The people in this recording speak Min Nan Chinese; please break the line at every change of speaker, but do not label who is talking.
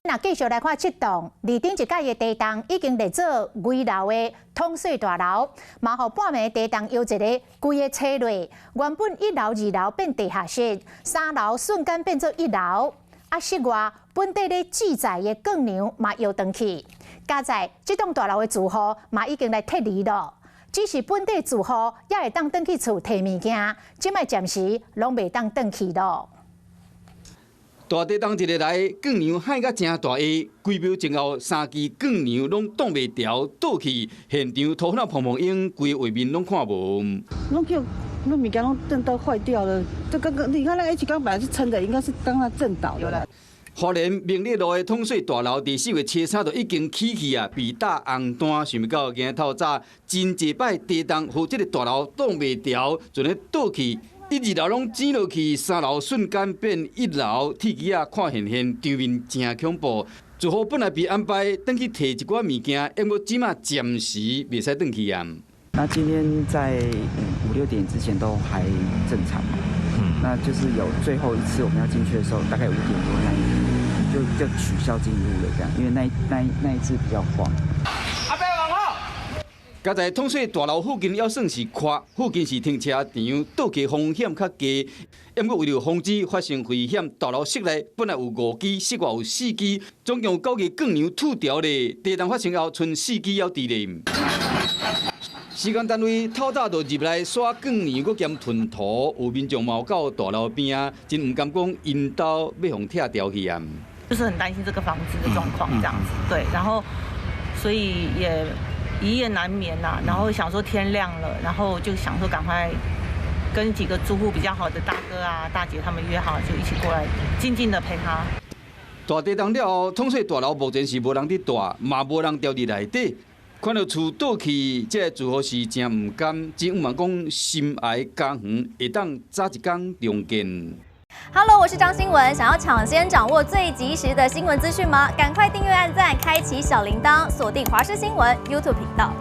若繼續來看這棟，二頂一擺的地動已經列做危樓的統稅大樓，嘛予半暝地動搖一个，規个拆落，原本一樓、二樓變地下室，三樓瞬間變做一樓。啊，室外本底咧制材的鋼梁嘛搖斷去，佳哉這棟大樓的住戶嘛已經來撤離咯。只是本底住戶也會當轉去厝提物件，這擺暫時攏袂當轉去咯。
大地動一个來，鋼梁撼甲誠大下，幾秒鐘後三支鋼梁攏擋袂牢倒去，現場塗粉蓬蓬湧，規个畫面攏看無。
攏叫那物件攏震到壞掉了，這剛剛你看那個 H 鋼本來是撐的，應該是當它震倒的。
花蓮明麗路的統稅大樓，佇4月初三就已經起去啊，被打紅單，想袂到今日透早真濟擺地動，予這个大樓擋袂牢，就咧倒去。一、二樓攏剪落去，三樓瞬間變一樓，鐵枝仔看現現，場面誠恐怖。住戶本來被安排轉去提一寡物件，毋過這馬暫時袂使轉去啊。
那今天在五六點之前都還正常嘛？那就是有最後一次我們要進去的時候，大概5點多那一就取消進入了，這樣，因為那一次比較晃。
阿伯往好。佳哉統稅大樓附近猶算是寬，附近是停車場，倒去風險較低。毋過為著防止發生危險，大樓室內本來有五支，室外有四支，總共有九個鋼梁脫掉咧。地動發生後，賰四支猶佇咧。施工單位透早就入來刷鋼梁，閣兼吞塗，有民眾嘛有到大樓邊仔，真毋甘講𪜶兜欲予拆掉去啊。
就是很擔心這個房子的狀況，這樣子，對，然後所以也一夜難眠吶，然後想說天亮了，然後就想說趕快跟幾個住戶比較好的大哥啊、大姐他們約好，就一起過來靜靜的陪他。
大地動了後，統稅大樓目前是無人佇蹛，嘛無人住佇內底。看著厝倒去，這个住戶是誠毋甘，只向望講心愛家園會當早一工重建。
Hello，我是張新聞，想要搶先掌握最及時的新聞資訊嗎？趕快訂閱、按讚、開啟小鈴鐺，鎖定華視新聞 YouTube 頻道。